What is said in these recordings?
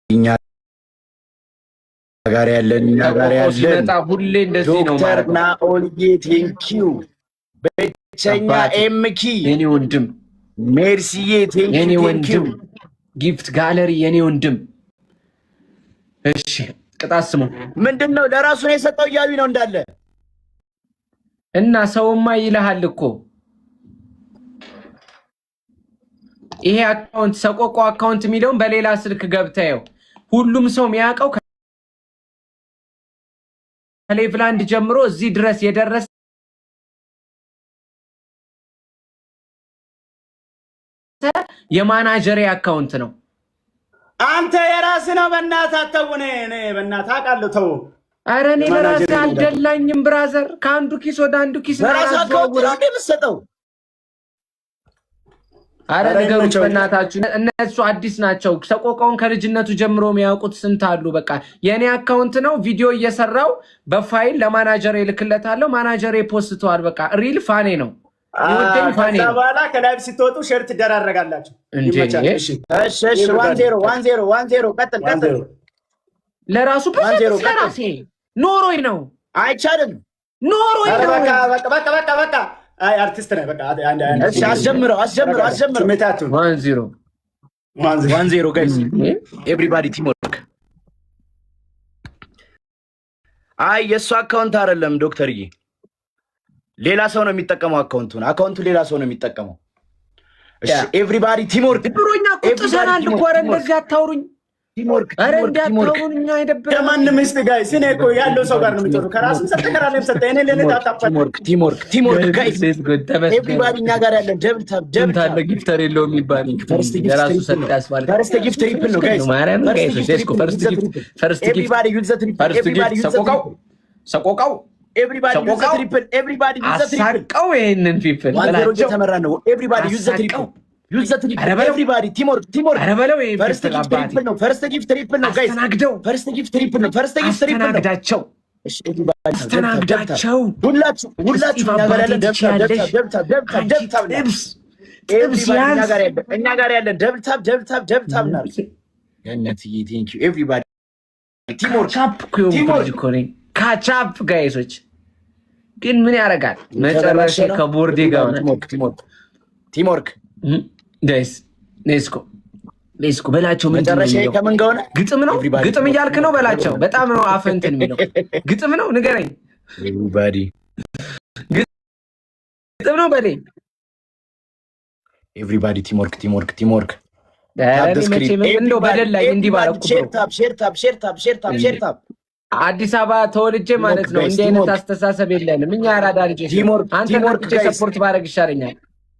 እኛ ጋር ያለን እኛ ጋር ሰቆቃው ያለን ሲመጣ ሁሌ እንደዚህ ነው ዶክተር ማረገው። ናኦልዬ thank you። ብቸኛ አባቴ ኤምኪ የኔ ወንድም ሜርሲዬ thank you የኔ thank you። ወንድም Gift Gallery የኔ ወንድም። እሺ ቅጣት ስሙ። ምንድን ነው ለራሱ ነው የሰጠው እያሉኝ ነው እንዳለ። እና ሰውማ ይልሃል እኮ ይሄ account ሰቆቆ account የሚለውን በሌላ ስልክ ገብተየው ሁሉም ሰው የሚያውቀው ከ level 1 ጀምሮ እዚህ ድረስ የደረሰ የማናጀሬ account ነው። አንተ የራስህ ነው። በእናትህ አተው። እኔ በእናትህ አውቃለሁ። ተው። ኧረ እኔ ለራሴ የማናጀሬ ነው። አልደላኝም brother። ከአንዱ ኪስ ወደ አንዱ ኪስ በራሱ account ነው አላዘዋውርም። እንደ የምትሰጠው? አረ ኧረ ንገሩት ይመቸው። በእናታችሁ። እነሱ አዲስ ናቸው። ሰቆቃውን ከልጅነቱ ጀምሮ የሚያውቁት ስንት አሉ። በቃ የእኔ account ነው። ቪዲዮ እየሰራው በፋይል ለማናጀሬ እልክለታለሁ። ማናጀሬ ፖስተዋል። በቃ real fan ኤ ነው የሚወደኝ fan ኤ ከዛ ነው በኋላ ከ live ስትወጡ share ትደራረጋላችሁ። እንዴ። ይመቻል። እሺ እሺ እሺ፣ 1-0 1-0 1-0። ቀጥል one ቀጥል። ዜሮ። ለራሱ 1-0 ብሰጥስ ቀጥል። ለራሴ ኖሮኝ ነው አይቻልም። ኖሮኝ ኧረ ነው። በቃ በቃ በቃ በቃ በቃ። አይ አርቲስት ነህ። በቃ አንድ አንድ እሺ አስጀምረው አስጀምረው አስጀምረው። ስሜት አትሁን። 1-0። 1-0። 1-0 guys፣ everybody teamwork። አይ የእሱ account አይደለም ዶክተርዬ፣ ሌላ ሰው ነው የሚጠቀመው account ኡን። Account ኡ ሌላ ሰው ነው የሚጠቀመው። እሺ everybody teamwork። ድሮኛ እኮ ጥሰናል እኮ። ኧረ እንደዚህ አታውሩኝ። Teamwork። ኧረ Teamwork እንዲህ Teamwork። አታውሩኝ። እኛ አይደብረንም። የማንም ሚስት guys፣ እኔ እኮ ያለው ሰው ጋር ነው የሚጮሩ። ከራስም ሰጠ ከራስም ሰጠ። እኔ ለኔ ታጣፋ። Teamwork teamwork teamwork guys፣ everybody እኛ ጋር ያለን double tap double ስንት አለ Tap። Gifter የለውም የሚባል First gift የራሱ Triple ሰጠ ነው። ያስባል። First gift triple ነው guys። ማርያምን First Guys Gift Let's go። Triple። First gift first gift Everybody use the triple። First Everybody Gift Use the ሰቆቃው Triple። ሰቆቃው Everybody use the ሰቆቃው Triple። Everybody use the triple። አሳቀው ይሄንን people 1-0 በላቸው። እየተመራ ነው። Everybody use the triple። አሳቀው። Use the triple። ኧረ በለው። Everybody teamwork teamwork። ኧረ በለው ይሄን First People Gift አባቴ Triple ነው። First gift triple ነው guys። አስተናግደው። First gift triple ነው። First gift triple ነው። አስተናግዳቸው። እሺ everybody አስተናግዳቸው። ሁላችሁ ሁላችሁ እስጢፍ እኛ ጋር አባቴ ያለን double tap ትችያለሽ። Double tap double tap አንቺ Double tap ጥብስ ጥብስ Everybody እኛ ያዝ። ጋር ያለን እኛ ጋር ያለን double tap double tap double tap እናድርግ። ገነትዬ thank you። Everybody teamwork። ካቻፕ እኮ የሆንኩ ልጅ እኮ ነኝ። ካቻፕ guys ኦች ግን ምን ያደርጋል መጨረሻ ከቦርዴ ጋር ሆነ። Teamwork teamwork teamwork። Guys let's go let's go በላቸው። ምንድን ነው መጨረሻ የሚለው? ከምን ጋር ሆነ? ግጥም ነው። Everybody ግጥም እያልክ ነው በላቸው። በጣም ነው አፍ እንትን የሚለው። ግጥም ነው ንገረኝ። Everybody ግጥም ነው በሌ። Everybody teamwork teamwork teamwork። ኧረ እኔ መቼም እንደው በደል ላይ እንዲህ ባረኩ Share Bro። Tap share tap share tap share tap share tap። አዲስ አበባ ተወልጄ ማለት ነው። Guys, እንዲህ አይነት Teamwork. አስተሳሰብ የለንም እኛ አራዳ ልጆች። Teamwork, አንተ Teamwork, መጥቼ Guys. Support ባደርግ ይሻለኛል።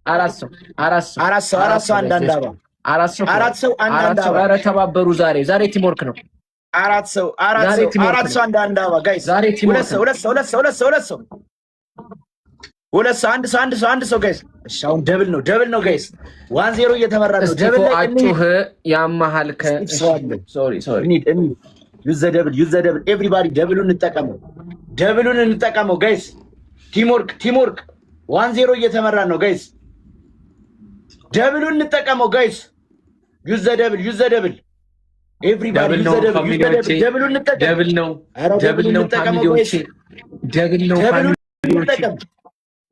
አራት ሰው አራት ሰው አራት ሰው አራት ሰው አንድ አንድ አበባ። አራት ሰው አራት ሰው አንድ አራት አንድ ሰው አበባ። ኧረ ተባበሩ። ዛሬ ዛሬ teamwork ነው። አራት ሰው አራት ዛሬ ሰው Teamwork አራት ነው። ሰው አንድ አንድ አበባ guys። ዛሬ teamwork ሁለት ሰው ነው። ሁለት ሰው ሁለት ሰው ሁለት ሰው ሁለት ሰው ሁለት ሰው አንድ ሰው አንድ ሰው አንድ ሰው guys። እሺ አሁን double ነው double ነው guys። 1-0 እየተመራ ነው። እስጢፎ Double ላይ እንሂድ። አጩህ ያመሃል ከ እስጢፍ ሰው አለ። Sorry sorry። እንሂድ እንሂድ። Use the double use the double። Everybody double ኡን እንጠቀመው። Double ኡን እንጠቀመው guys። Teamwork teamwork። 1-0 እየተመራ ነው guys። Double ኡን እንጠቀመው guys። Use the double use the double። Everybody Double Use ነው the double use the Family ዎቼ፣ Double። Double ኡን እንጠቀም። Double ነው። ኧረ Double Double ኡን ነው እንጠቀመው Family ዎቼ፣ Guys። Double ነው Double ኡን Family ዎቼ። እንጠቀም።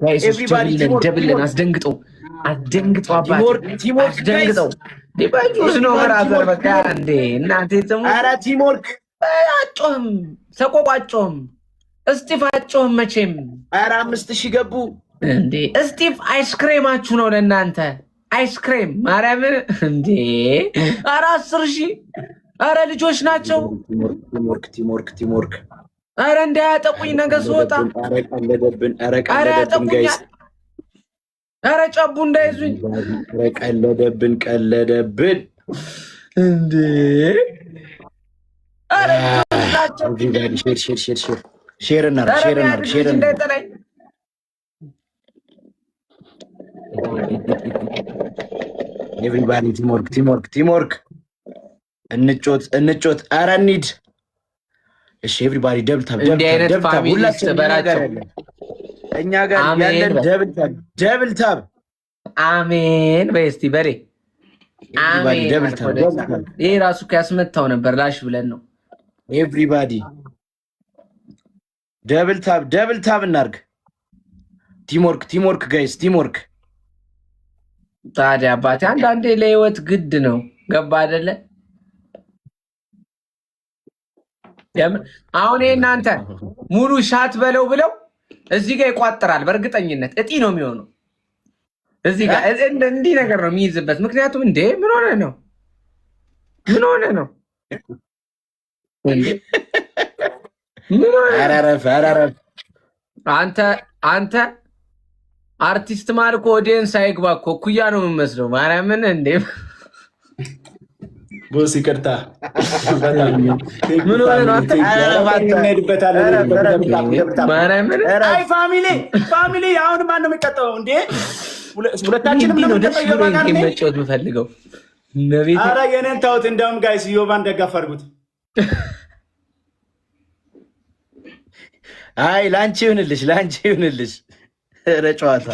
Guys ኦች Everybody Double ነን Teamwork Double ነን። Teamwork። አስደንግጠው አስደንግጠው አባቴ Teamwork teamwork guys። አስደንግጠው። ዲባጁስ ነው brother። በቃ እንዴ እናቴ ትሙት። ኧረ teamwork። አጮህም ሰቆቆ አጮህም እስጢፍ አጮህም መቼም። ኧረ 5,000 ገቡ። እንዴ እስጢፍ አይስክሬማችሁ ነው ለእናንተ አይስክሬም ማርያምን እንዴ። ኧረ 10,000 ኧረ ልጆች ናቸው። Teamwork teamwork teamwork። ኧረ እንዳያጠቁኝ ነገ ስወጣ። ኧረ ቀለደብን። ኧረ ኧረ ቀለደብን guys። ያጠቁኛል። ኧረ ጨቡ እንዳይዙኝ። ኧረ ቀለደብን ቀለደብን። እንዴ ኧረ ልጆች ናቸው። Everybody share share share share share እናድርግ ኧረ Share እናድርግ የሚያድግ Share ልጅ እናድርግ። እንዳይጠላኝ። Everybody teamwork teamwork teamwork። እንጮት እንጮት። ኧረ እንሂድ። እሺ everybody double tap double እንዲህ Tap አይነት Double tap። Family ሁላችንም እኛ ጋር በላቸው። ያለን እኛ ጋር አሜን ያለን በል። Double tap double tap። አሜን በይ እስቲ በሬ። Everybody double tap. ይሄ ራሱ እኮ ያስመታው ነበር። ላሽ ብለን ነው። Everybody double tap, double tap እናርግ። Teamwork, teamwork guys, teamwork። ታዲያ አባቴ አንዳንዴ ለህይወት ግድ ነው። ገባ አይደለ? አሁን ይሄ እናንተ ሙሉ shot በለው ብለው እዚህ ጋር ይቋጥራል። በእርግጠኝነት እጢ ነው የሚሆነው። እዚህ ጋር እንዲህ ነገር ነው የሚይዝበት። ምክንያቱም እንዴ ምን ሆነ ነው? ምን ሆነ ነው? ምን ሆነ ነው? ኧረ እረፍ፣ ኧረ እረፍ። አንተ አርቲስት ማለት እኮ audience አይግባ እኮ እኩያ ነው የምመስለው። ማርያምን እንዴ! Boss ይቅርታ። ምን ሆነ ነው አንተ? እንሄድበታለን። ማርያምን። አይ family, family፣ አሁን ማን ነው የሚቀጣው እንዴ? ሁለታችንም እንዲህ ነው ነው ደስ የምንቀጣው። ብሎኝ ዮባ ጋር game እንዴ? መጫወት የምፈልገው። እመቤቴ። ኧረ የኔን ተውት። እንደውም guys ዮባን ደጋፍ አድርጉት። አይ ለአንቺ ይሁንልሽ፣ ለአንቺ ይሁንልሽ። ኧረ ጨዋታ።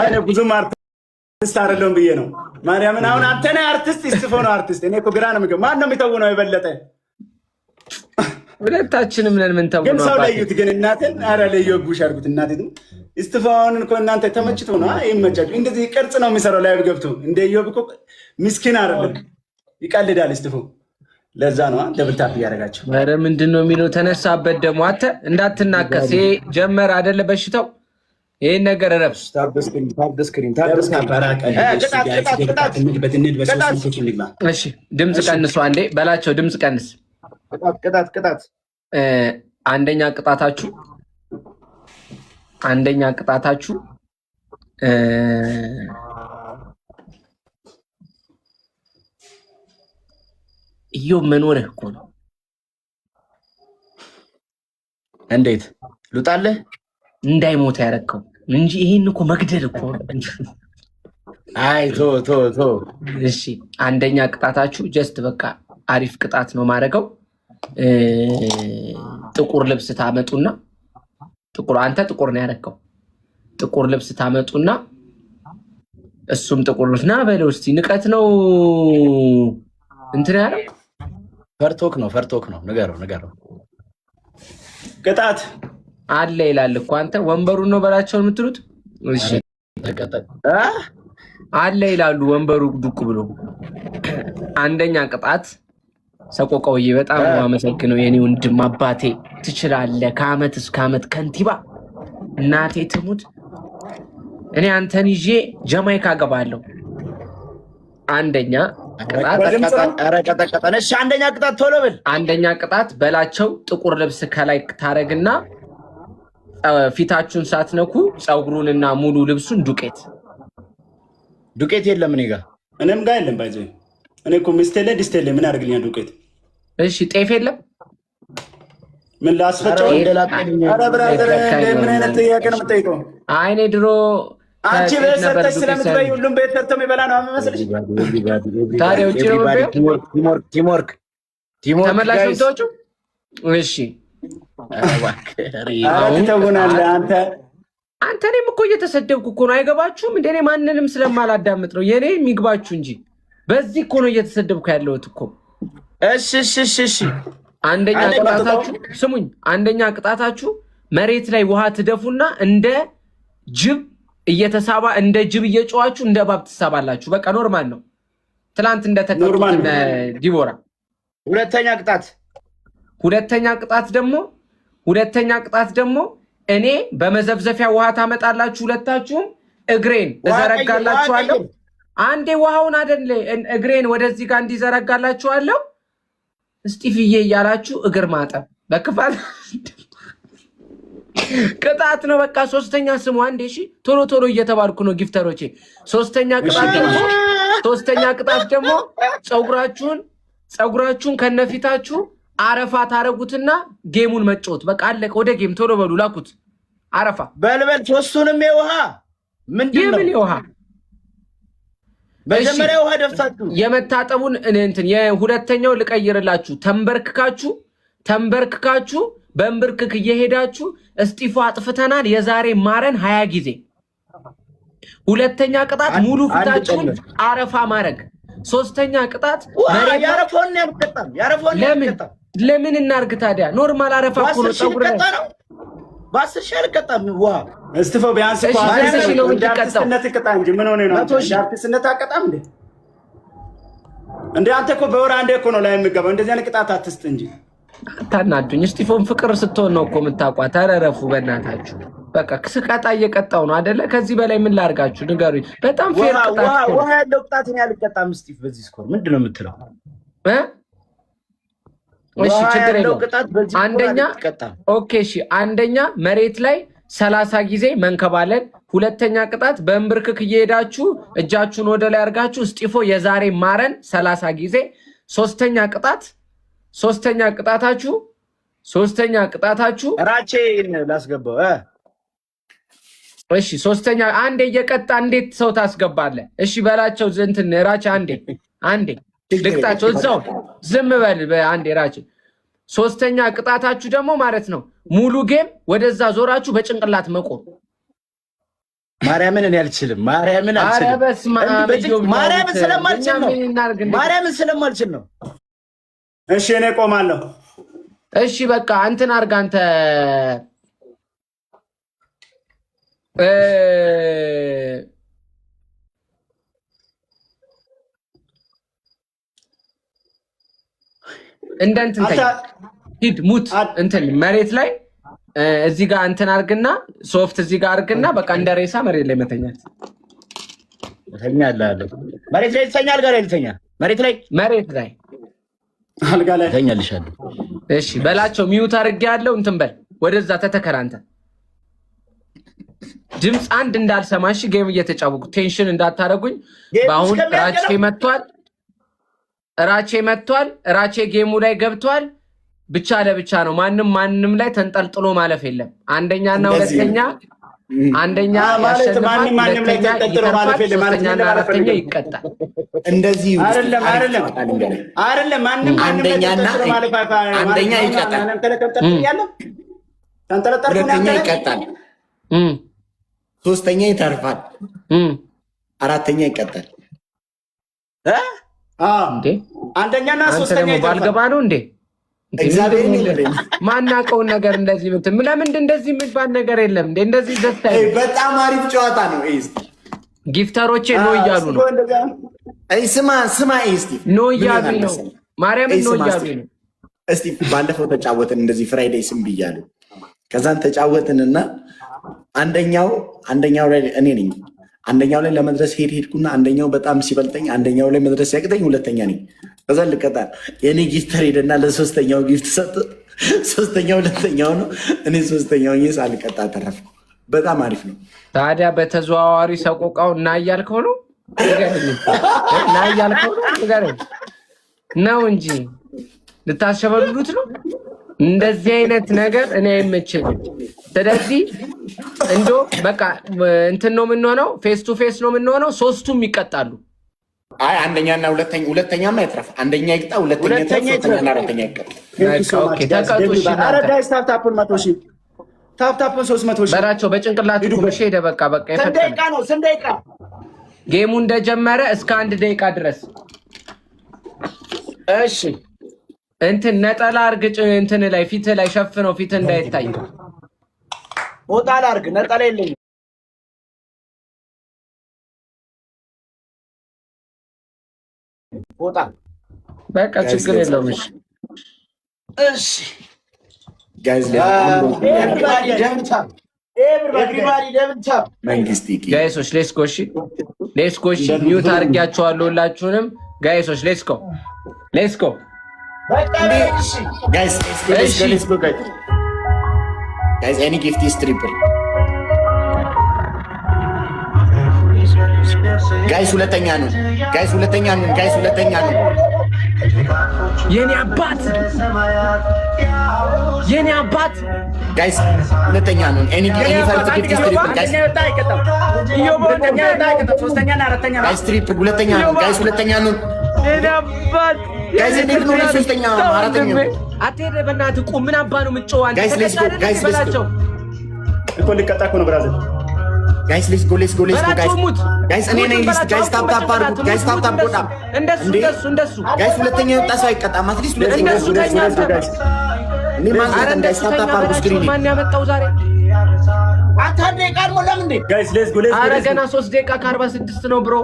እኔ ብዙም አርቲስት አይደለሁም ብዬ ነው። ማርያምን አሁን አንተ ነህ አርቲስት፣ ይስፎ ነው አርቲስት። እኔ እኮ ግራ ነው የሚገባው። ማን ነው የሚተውነው የበለጠ? ሁለታችንም ነን። ምን ግን ተውነው ሰው አባቴ። ለዩት ግን እናትን ኧረ ለዩ ጉሽ አድርጉት። እናቴ እስጢፋን እኮ እናንተ ተመችቶ ነው ይመቻችሁ። እንደዚህ ቅርጽ ነው የሚሰራው live ገብቶ። እንደ ኢዮብ እኮ ምስኪን አይደለም፣ ይቀልዳል እስጢፎ። ለዛ ነው double tap እያደረጋቸው። ኧረ ምንድን ነው የሚለው? ተነሳበት ደግሞ አንተ እንዳትናከስ። ይሄ ጀመረ አይደለ በሽታው። ይሄን ነገር እረፍ። Tap screen, tap screen, tap screen። ቅጣት፣ ቅጣት፣ ቅጣት። እሺ ድምፅ ቀንሱ አንዴ በላቸው። ድምፅ ቀንስ። ቅጣት፣ ቅጣት፣ ቅጣት። አንደኛ ቅጣታችሁ ኢዮብ መኖርህ እኮ ነው። እንዴት ልውጣልህ? እንዳይሞት ያረከው እንጂ ይሄን እኮ መግደል እኮ ነው። አይ ቶ ቶ ቶ። እሺ አንደኛ ቅጣታችሁ just በቃ አሪፍ ቅጣት ነው ማድረገው። ጥቁር ልብስ ታመጡና፣ ጥቁር፣ አንተ ጥቁር ነው ያረከው። ጥቁር ልብስ ታመጡና እሱም ጥቁር ልብስ ና በለው እስቲ። ንቀት ነው እንትን ያለው። ፈርቶክ ነው፣ ፈርቶክ ነው። ንገረው፣ ንገረው። ቅጣት። አለ ይላል እኮ። አንተ ወንበሩን ነው በላቸውን የምትሉት። እሺ። አ? አለ ይላሉ ወንበሩ ዱቅ ብሎ። አንደኛ ቅጣት፣ ሰቆቀውዬ በጣም ነው የማመሰግነው የኔ ወንድም አባቴ፣ ትችላለህ። ከአመት እስከ አመት ከንቲባ፣ እናቴ ትሙት፣ እኔ አንተን ይዤ ጀማይካ ገባለሁ። አንደኛ ቅጣት። ኧረ ቀጠቀጠን። እሺ አንደኛ ቅጣት ቶሎ ብል። አንደኛ ቅጣት በላቸው፣ ጥቁር ልብስ ከላይ ታረግና ፊታችሁን ሳትነኩ ፀጉሩንና ሙሉ ልብሱን ዱቄት። ዱቄት የለም እኔ ጋር። እኔም ጋር የለም። By the way እኔ እኮ ሚስት የለ ድስት የለ፣ ምን ያደርግልኛል ዱቄት? እሺ ጤፍ የለም? ምን ላስፈጨው? ኧረ brother ምን አይነት ጥያቄ ነው የምጠይቀው? አይ እኔ ድሮ አንቺ ከጤፍ ቤት ነበር ሰርተሽ ዱቄት ስለምትበይ ሁሉም ቤት ሰርቶ የሚበላ ነው የሚመስልሽ? ታዲያ ውጭ ነው የምትበይው? Teamwork, teamwork, teamwork። ተመላሽ ነው የምታወጪው? እሺ። ኧረ ትተውናለህ አንተ። አንተ እኔም እኮ እየተሰደብኩ እኮ ነው። አይገባችሁም? እንደ እኔ ማንንም ስለማላዳምጥ ነው የኔ የሚግባችሁ እንጂ በዚህ እኮ ነው እየተሰደብኩ ያለሁት እኮ። እሺ እሺ እሺ እሺ። አንደኛ ቅጣታችሁ ስሙኝ፣ አንደኛ ቅጣታችሁ መሬት ላይ ውሃ ትደፉና እንደ ጅብ እየተሳባ፣ እንደ ጅብ እየጮኋችሁ እንደ እባብ ትሳባላችሁ። በቃ normal ነው። ትላንት እንደተቀጡት Normal ነው። እነ ዲቦራ። ሁለተኛ ቅጣት። ሁለተኛ ቅጣት ደግሞ እኔ በመዘፍዘፊያ ውሃ ታመጣላችሁ። ሁለታችሁም እግሬን እዘረጋላችኋለሁ። አንዴ ውሃውን አይደለ እግሬን ወደዚህ ጋር እንዲዘረጋላችኋለሁ። እስጢፍዬ እያላችሁ እግር ማጠብ በክፋት ቅጣት ነው። በቃ ሶስተኛ ስሙ አንዴ። እሺ ቶሎ ቶሎ እየተባልኩ ነው gifter ኦቼ። ሶስተኛ ቅጣት ደግሞ ፀጉራችሁን ከነፊታችሁ አረፋ ታረጉትና game ኡን መጫወት። በቃ አለቀ። ወደ game ቶሎ በሉ ላኩት። አረፋ። በልበል ሶስቱንም የውሃ ምንድን ነው? የምን የውሃ? መጀመሪያ ውሃ ደፍታችሁ የመታጠቡን እንትን የሁለተኛው ልቀይርላችሁ። ተንበርክካችሁ በንብርክክ እየሄዳችሁ እስጢፎ አጥፍተናል የዛሬ ማረን 20 ጊዜ። ሁለተኛ ቅጣት ሙሉ ፊታችሁን አረፋ ማድረግ። ሶስተኛ ቅጣት ያረፈውን ያልቀጣም። ያረፈውን ያልቀጣም። ለምን እናርግ ታዲያ? Normal አረፋ እኮ ነው። ፀጉር ነው። በ10,000 አልቀጣም። ውሃ እስጢፎ ቢያንስ እኮ ነው የምትቀጣው። አርቲስትነት ቅጣ እንጂ ምን ሆነህ ነው? አርቲስትነት አቀጣም እንዴ? እንዴ አንተ እኮ በወር አንዴ እኮ ነው ላይ የሚገባው። እንደዚህ አይነት ቅጣት አትስጥ እንጂ። አታናዱኝ። እስጢፎን ፍቅር ስትሆን ነው እኮ የምታውቋት። ኧረ እረፉ በእናታችሁ። በቃ ስቀጣ እየቀጣው ነው አደለ? ከዚህ በላይ ምን ላርጋችሁ ንገሩኝ። በጣም fair ቅጣት። ውሃ ያለው ቅጣት እኔ አልቀጣም። እስጢፍ በዚህ score ምንድን ነው የምትለው? እሺ ችግር የለውም። አንደኛ okay፣ እሺ አንደኛ መሬት ላይ 30 ጊዜ መንከባለል። ሁለተኛ ቅጣት በእንብርክክ እየሄዳችሁ እጃችሁን ወደ ላይ አድርጋችሁ እስጢፎ የዛሬ ማረን 30 ጊዜ። ሶስተኛ ቅጣታችሁ ራቼ ላስገባው። እሺ ሶስተኛ አንዴ እየቀጣ እንዴት ሰው ታስገባለህ? እሺ በላቸው እንትን ራቼ አንዴ አንዴ ልቅጣቸው እዛው ዝም በል አንዴ ራቼ። ሶስተኛ ቅጣታችሁ ደግሞ ማለት ነው ሙሉ game ወደዛ ዞራችሁ በጭንቅላት መቆም። ማርያምን እኔ አልችልም። ማርያምን አልችልም። ማርያምን ስለማልችል ነው። ማርያምን ስለማልችል ነው። እሺ እኔ ቆማለሁ። እሺ በቃ እንትን አድርግ አንተ እንደ እንትን ተኛ ሂድ ሙት እንትን መሬት ላይ እዚህ ጋር እንትን አድርግና ሶፍት እዚህ ጋር አድርግና በቃ እንደ ሬሳ መሬት ላይ መተኛት። እተኛለሁ። መሬት ላይ ልተኛ፣ አልጋ ላይ ልተኛ። መሬት ላይ መሬት ላይ አልጋ ላይ እተኛልሻለሁ። እሺ በላቸው። Mute አድርጌ ያለው እንትን በል ወደዛ ተተከል አንተ ድምፅ አንድ እንዳልሰማ እሺ። Game እየተጫወኩ tension እንዳታደርጉኝ። በአሁን ራቼ መጥቷል፣ ራቼ መጥቷል፣ ራቼ game ኡ ላይ ገብቷል። ብቻ ለብቻ ነው። ማንም ማንም ላይ ተንጠልጥሎ ማለፍ የለም። አንደኛና ሁለተኛ አንደኛ ያሸንፋል፣ ሁለተኛ ይተርፋል፣ ሶስተኛና አራተኛ ይቀጣል። እንደዚህ አይደለም፣ አይደለም፣ አይደለም። ማንም አንደኛና አንደኛ ይቀጣል፣ ሁለተኛ ይቀጣል፣ ሶስተኛ ይተርፋል፣ አራተኛ ይቀጣል። አንደኛና ሶስተኛ ባልገባ ነው እንዴ? እግዚአብሔርን ማናውቀውን ነገር እንደዚህ ለምንድን እንደዚህ የሚባል ነገር የለም እንዴ? እንደዚህ ደስታ በጣም አሪፍ ጨዋታ ነው። Gifter ኦቼ no እያሉ ነው። ስማ ስማ፣ እስቲ No እያሉ ነው። ማርያምን no እያሉ ነው። እስቲ ባለፈው ተጫወትን እንደዚህ Friday ስም ብያሉ። ከዛን ተጫወትንና አንደኛው ላይ እኔ ነኝ። አንደኛው ላይ ለመድረስ ሄድኩና አንደኛው በጣም ሲበልጠኝ አንደኛው ላይ መድረስ ሲያቅተኝ ሁለተኛ ነኝ። ከዛ ልቀጣ የእኔ gifter ሄደና ለሶስተኛው gift ሰጥ። ሶስተኛው ሁለተኛው ነው። እኔ ሶስተኛው ሳልቀጣ ተረፍኩ። በጣም አሪፍ ነው። ታዲያ በተዘዋዋሪ ሰቆቃው እና እያልከው ነው እና እያልከው ነው ንገረኝ ነው እንጂ ልታሸበሉት ነው። እንደዚህ አይነት ነገር እኔ አይመቸኝም። ስለዚህ እንዶ በቃ እንትን ነው የምንሆነው፣ face to face ነው የምንሆነው። ሶስቱም ይቀጣሉ። አይ አንደኛና ሁለተኛ ሁለተኛማ ይትረፍ። አንደኛ ይቅጣ፣ ሁለተኛ ይትረፍ፣ ሶስተኛና አራተኛ ይቀጣ። Okay ተቀጡ። እሺ ኧረ guys tap tap ኡን 100,000፣ tap tap ኡን 300,000 በላቸው። በጭንቅላት ቁምሽ ሄደ። በቃ በቃ ስንት ደቂቃ ነው? ስንት ደቂቃ? Game ኡ እንደጀመረ እስከ 1 ደቂቃ ድረስ። እሺ። እንትን ነጠላ አርግጭ እንትን ላይ ፊት ላይ ሸፍነው ፊት እንዳይታይ። ፎጣ ላርግ፣ ነጠላ የለኝም። ፎጣ በቃ ችግር የለውም። እሺ። እሺ። Guys። Everybody double tap, everybody double tap. መንግስት Guys ኦች let's go። እሺ let's go። እሺ mute አድርጊያቸዋለሁ ሁላችሁንም። Guys ኦች let's go, let's go. በቃ እሺ። Guys, let's go guys. Guys, any gift is triple. Guys ሁለተኛ ነው። Guys ሁለተኛ ነው። Guys ሁለተኛ ነው። የኔ አባት፣ የኔ አባት። Guys ሁለተኛ ነው። Any first gift is triple guys. Guys triple ሁለተኛ ነው። Guys ሁለተኛ ነው። የኔ አባት። Guys እንዴት ነው ሶስተኛ አራተኛ ነው? አትሄድ፣ በእናትህ ቁም። ምን አባ ነው የምትጮኸው አንተ? Guys let's go, guys let's go. እኮ ልቀጣ እኮ ነው brother። Guys, let's go, let's go, let's go, guys. በላቸው ሙት። Guys, እኔ ነኝ least. Guys, tap tap አድርጉት። Guys, tap tap godhaa። እንደሱ እንዴ? እንደሱ እንደሱ። Guys, ሁለተኛ የወጣ ሰው አይቀጣም። At least ሁለተኛ። እንደሱ ተኛ አንተ። እኔ ኧረ ማንሳት guys እንደሱ tap ተኛ tap አድርጉ በላቸው። Screen። ማን ያመጣው ዛሬ? አንተ አንድ ደቂቃ አልሞላም እንዴ? Guys, let's go, let's go. አረ ገና 3 ደቂቃ ከ46 ነው bro።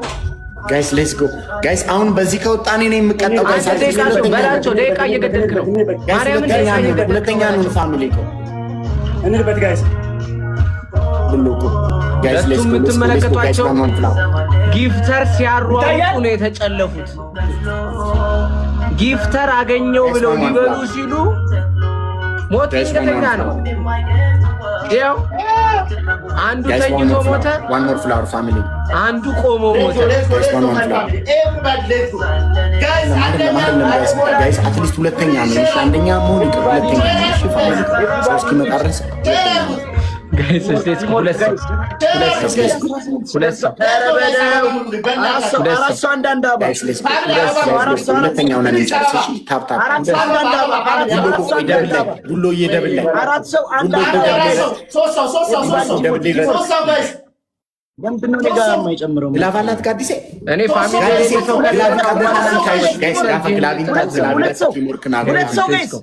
Guys, let's go, guys። አሁን በዚህ ከወጣ እኔ ነኝ የምቀጣው። Guys፣ አንድ ደቂቃ ነው በላቸው። ደቂቃ እየገደልክ ነው። Guys፣ ማርያምን ሁለተኛ ደቂቃ ነው፣ እየገደልክ ሁለተኛ ነው ነው በላቸው። Family እኮ። እንርበት guys። ብሎኮ guys፣ let's ሁለቱም go, let's go, let's go guys። የምትመለከቷቸው One one flower። Gifter ሲያሯሩጡ ነው የተጨለፉት። Gifter አገኘው ብለው ሊበሉ ሲሉ ሞት ድንገተኛ ነው። ያው አንዱ ተኝቶ ሞተ፣ One more flower, family። አንዱ ቆሞ ሞተ። Guys, one one flower። አይደለም አይደለም guys, guys, at least ሁለተኛ ነው። እሺ አንደኛ መሆን ይቅር፣ ሁለተኛ ነው። እሺ family፣ ሰው እስኪመጣ ድረስ ሁለተኛ ነው። Guys, let's go። ሁለት ሰው፣ ሁለት ሰው፣ ሁለት ሰው። አራት ሰው አንዳንድ አባ። Guys, let's go, let's go። ሁለተኛ ሆነን እንጨርስ። እሺ tap tap። አራት ሰው አንዳንድ አባ። ቡሎ ቆይ double ላይ፣ ቡሎ double ላይ። አራት ሰው አንድ ቡሎ አባ። Double ላይ። ለምንድን ነው እኔ ጋር የማይጨምረው? Glove አላት ጋዲሴ። እኔ family ጋዲሴ glove ቀበታን guys, guys, gaafa glove ሁለት glove ሰው፣ Teamwork ና ሁለት ሰው guys።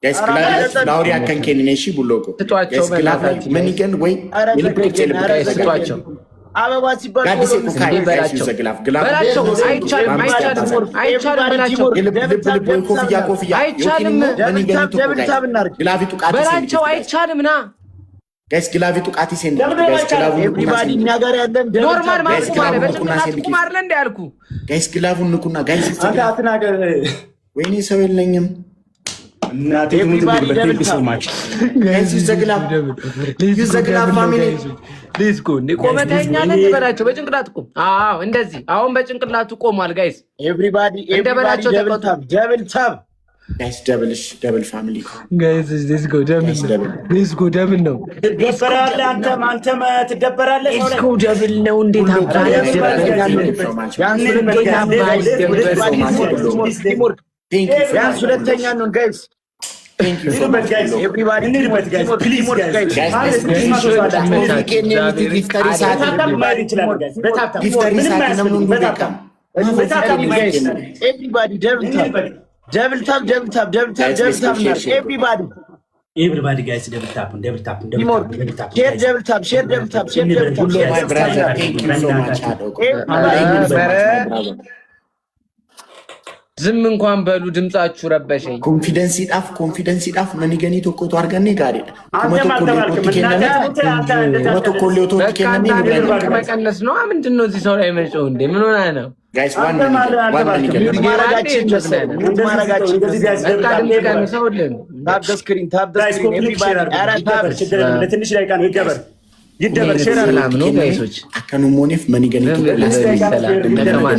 Guys, glove flower ያከን ኬንን እሺ ቡሎ ኮ ስጧቸው guys, glove በእናታችሁ። Money gun ወይ ኧረ የልብ ቅርጽ የልብ ኧረ ቅርጽ። ስጧቸው። አበባ ሲባል ጋዲሴ ቶሎ ኮ ካይ እንዴ guys በላቸው። Use glove, glove። በላቸው። አይቻልም፣ አይቻልም፣ አይቻልም በላቸው። የልብ ልብ ልብ ወይ ኮፍያ ኮፍያ። አይቻልም። Money gun Double guys። Tap እናድርግ። Glove ጡቃቲ በላቸው። አይቻልም ና። Guys, glove ጡቃቲ send guys glove። Everybody፣ እኛ ጋር ያለን double Normal Tap። ማቆም አለ። በጭንቅላት ቁም አይደለ እንደ ያልኩ። Guys, glove ኡን ንኩና guys። አንተ አትናገር። ወይኔ ሰው የለኝም። እናቴ ትሙት። Everybody እንርበት። Double Thank so tap። Much. Guys, use the glove, use the glove, family። Let's go። እንዴ ቆመህ ተኛለህ እንዴ በላቸው። በጭንቅላት ቁም። አዎ እንደዚህ አሁን በጭንቅላቱ ቆሟል guys። Everybody እንደ በላቸው Double ተቀጡ። Tap, double tap። Guys, double ሽ double, family። Guys, let's go, double። Guys, double። Let's go, double ነው። ትደበራለህ። አንተም አንተም ትደበራለህ። ሰው Let's ላይ go, double ነው። እንዴት አባል ቢያንስ ሁለተኛ፣ teamwork። ቢያንስ ሁለተኛ ነው guys። እንሂድበት guys። Everybody እንሂድበት guys, please guys። በ tap ማየት እንችላለን guys። በ tap tap ምንም አያስፈልግም። በ tap tap በ tap tap ማየት እንችላለን። Everybody, double tap, double tap, double tap, double tap, double tap እናድርግ። Everybody። Everybody guys, double tap, double tap, double Teamwork። Tap, double tap። Share, double tap, share, double tap, share, double tap። My brother, thank you so much. Everybody። ዝም እንኳን በሉ፣ ድምጻችሁ ረበሸኝ። Confidence ይጣፍ, confidence ይጣፍ። Money gun tokkotu arganne gaariidha. Kuma አንተም tokko አልተባልክም። leetootti እናቴ kenname ትሙት አንተ እንደዛ kuma tokko leetootti በቃ kenname አንተ nu ድምፅ መቀነስ ነው። ምንድን ነው እዚህ ሰው ላይ መጮህ እንዴ? ምን ሆነህ ነው? Guys, one አንተም Money gun, one money gun። Mute ማድረጋችን መሰለኝ፣ mute ማድረጋችን እንደዚህ guys። በቃ ድምፅ ቀንሰውልን። Tap the screen, tap the Guys screen። Complete Everybody። Share አድርጉ። ኧረ tap። ይደበር፣ ችግር የለም። ለትንሽ ደቂቃ ነው። ይደበር ይደበር። Share አድርጉ። ሰላም ነው guys ኦች። Akka nu mooneef money gun tokko።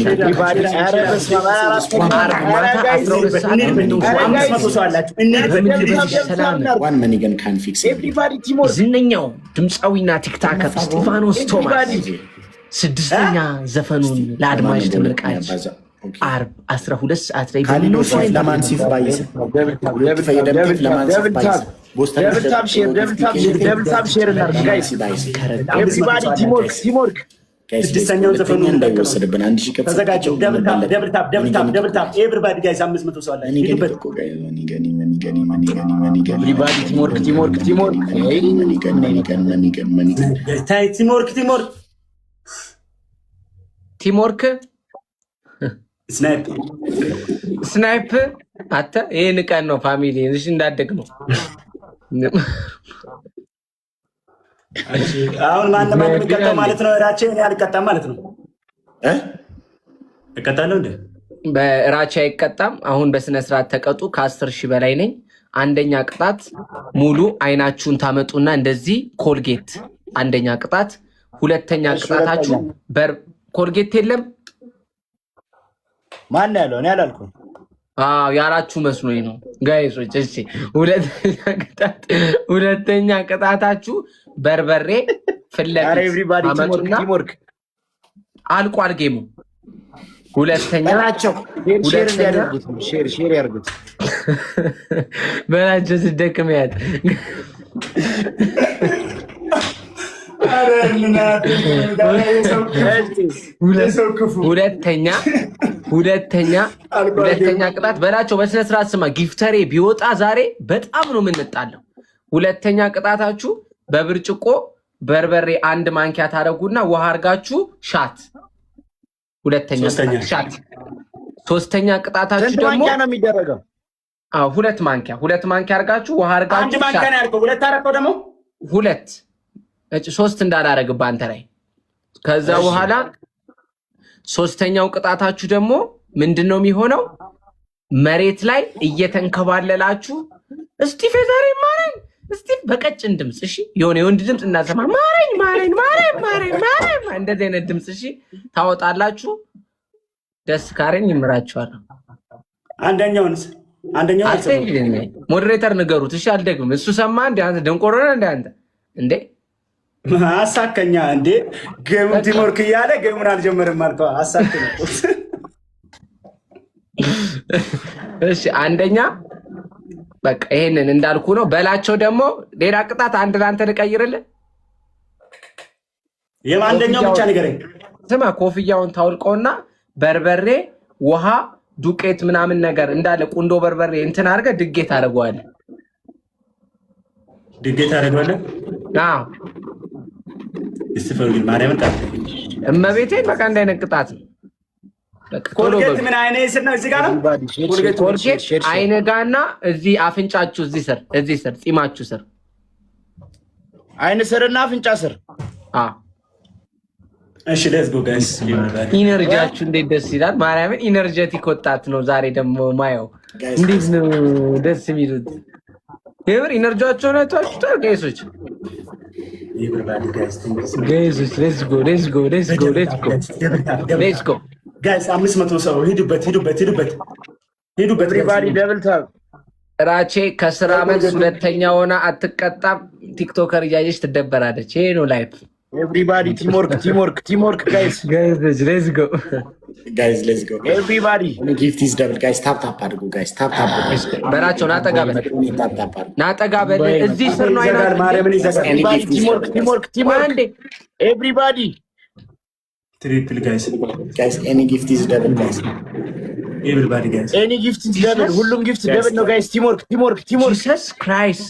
Everybody። ኧረ በስመ አብ። ዓርብ ማታ 12 ሰዓት። 500 ሰው አላችሁ። እንሂድበት። በምድር ሰላም። One money gun can fix። Everybody, teamwork። ዝነኛው ድምፃዊና TikToker ስጢፋኖስ ቶማስ ስድስተኛ ዘፈኑን ለአድማጭ ተመልካች ዓርብ 12 ሰዓት ላይ ካሊሎሲፍ ለማንሲፍ ባይሰ fayyadamteef lamaansiif baay'isa. Double tap, share, double tap, share, double tap, share እናድርግ guys። Everybody, teamwork, teamwork። ስድስተኛውን ዘፈኑን እንዳይወሰድብን 1000 ተዘጋጁ። Double tap, double tap, double tap, double tap። Everybody guys፣ 500 ሰው አላችሁ። ሂዱበት። Everybody, teamwork, teamwork, teamwork። ታይ teamwork, teamwork። Teamwork። Snipe። Snipe አተ ይህን ቀን ነው family። እሺ እንዳደግመው። አሁን ማን ማን የሚቀጣው ማለት ነው? እራቼ እኔ አልቀጣም ማለት ነው። እቀጣለሁ እንዴ? በራቻ አይቀጣም። አሁን በስነ ስርዓት ተቀጡ። ከ10,000 በላይ ነኝ። አንደኛ ቅጣት ሙሉ አይናችሁን ታመጡና እንደዚህ ኮልጌት አንደኛ ቅጣት። ሁለተኛ ቅጣታችሁ በር ኮልጌት የለም። ማን ያለው? እኔ አላልኩም። አዎ ያላችሁ መስሎኝ ነው guys ኦች። እሺ ሁለተኛ ቅጣት፣ ሁለተኛ ቅጣታችሁ በርበሬ ፊት ኧረ ለፊት Everybody, teamwork። ታመጡና Teamwork። አልቋል game ኡ። ሁለተኛ በላቸው። Share share ሁለተኛ እንዲያደርጉት ነው። Share share ያርጉት። በላቸው ስደክም ያት። ኧረ እናቴ፣ የሰው ክፉ። ሁለተኛ አልቋል። ሁለተኛ ቅጣት በላቸው። በስነ ስርዓት ስማ። Gifter ኤ ቢወጣ ዛሬ በጣም ነው የምንጣለው። ሁለተኛ ቅጣታችሁ በብርጭቆ በርበሬ አንድ ማንኪያ ታደርጉና ውሃ አርጋችሁ shot። ሁለተኛ ሶስተኛ። ቅጣት shot። ሶስተኛ ቅጣታችሁ ስንት ደግሞ ማንኪያ ነው የሚደረገው? አዎ፣ ሁለት ማንኪያ፣ ሁለት ማንኪያ አርጋችሁ ውሃ አንድ አርጋችሁ ማንኪያ Shot። ነው ያልከው፣ ሁለት አደረከው ደግሞ። ሁለት እጭ ሶስት እንዳላረግብህ አንተ ላይ። ከዛ በኋላ ሶስተኛው ቅጣታችሁ ደግሞ ምንድን ነው የሚሆነው? መሬት ላይ እየተንከባለላችሁ እስጢፌ ዛሬ ማረኝ እስጢፍ በቀጭን ድምፅ፣ እሺ፣ የሆነ የወንድ ድምፅ እንዳሰማ፣ ማረኝ ማረኝ ማረኝ ማረኝ ማረኝ እንደዚህ አይነት ድምፅ፣ እሺ፣ ታወጣላችሁ። ደስ ካረኝ ይምራችኋለሁ። አንደኛውንስ? አንደኛውን አልሰማሁም። አልጠይቅም። Moderator ንገሩት። እሺ፣ አልደግምም። እሱ ሰማ እንደ አንተ ደንቆሮ ነህ እንደ አንተ እንዴ? አሳከኛ እንዴ! Game ኡን teamwork እያለ game ኡን አልጀመርም ማለት ነው። አሳክ ነው። እሺ፣ አንደኛ በቃ ይሄንን እንዳልኩ ነው። በላቸው ደግሞ ሌላ ቅጣት አንድ ለአንተ ልቀይርልህ። የአንደኛው ብቻ ንገረኝ። ስማ፣ ኮፍያውን ታውልቀውና በርበሬ፣ ውሃ፣ ዱቄት ምናምን ነገር እንዳለ ቁንዶ በርበሬ እንትን አድርገህ ድጌት አድርገዋለህ። ድጌት አደርገዋለህ። አዎ። እስቲፈሩ ግን ማርያምን ቃል እመቤቴን በቃ እንደ አይነት ቅጣት ነው። በቃ ቶሎ ኮልጌት በሉ። ምን አይነ ስር ነው? እዚህ ጋር ነው። ኮልጌት። ኮልጌት አይነ ጋና እዚህ አፍንጫችሁ እዚህ ስር ፂማችሁ ስር። አይን ስርና አፍንጫ ስር። አዎ። እሺ፣ let's go guys። Energy ያችሁ እንዴት ደስ ይላል! ማርያምን energetic ወጣት ነው ዛሬ ደግሞ ማየው። እንዴት ነው ደስ የሚሉት! የምር energy ያቸውን አይታችሁታል guys ኦች፣ guys ኦች፣ let's go, let's go, let's go, let's go, let's go. Guys፣ 500 ሰው ሂዱበት፣ ሂዱበት፣ ሂዱበት፣ ሂዱበት። Everybody double tap. ራቼ ከስራ መልስ ሁለተኛ ሆና አትቀጣም። TikToker እያየች ትደበራለች። ይሄ ነው life። Everybody teamwork, teamwork, teamwork guys. Guys, let's go. Guys, let's go. Everybody. Gift is double, guys. Tap tap አድርጉ guys፣ tap tap። በላቸው ና ጠጋ በል፣ Tap tap አድርጉ። ና ጠጋ በል። እዚህ ስር ነው ይዘጋል፣ አይናችሁ። ማርያምን ይዘጋል። Everybody teamwork, teamwork, teamwork. አንዴ። Everybody. Triple guys. Guys, any gift is double, guys. Everybody guys. Any gift double። ሁሉም gift double ነው guys። Teamwork, teamwork, teamwork. Jesus Christ.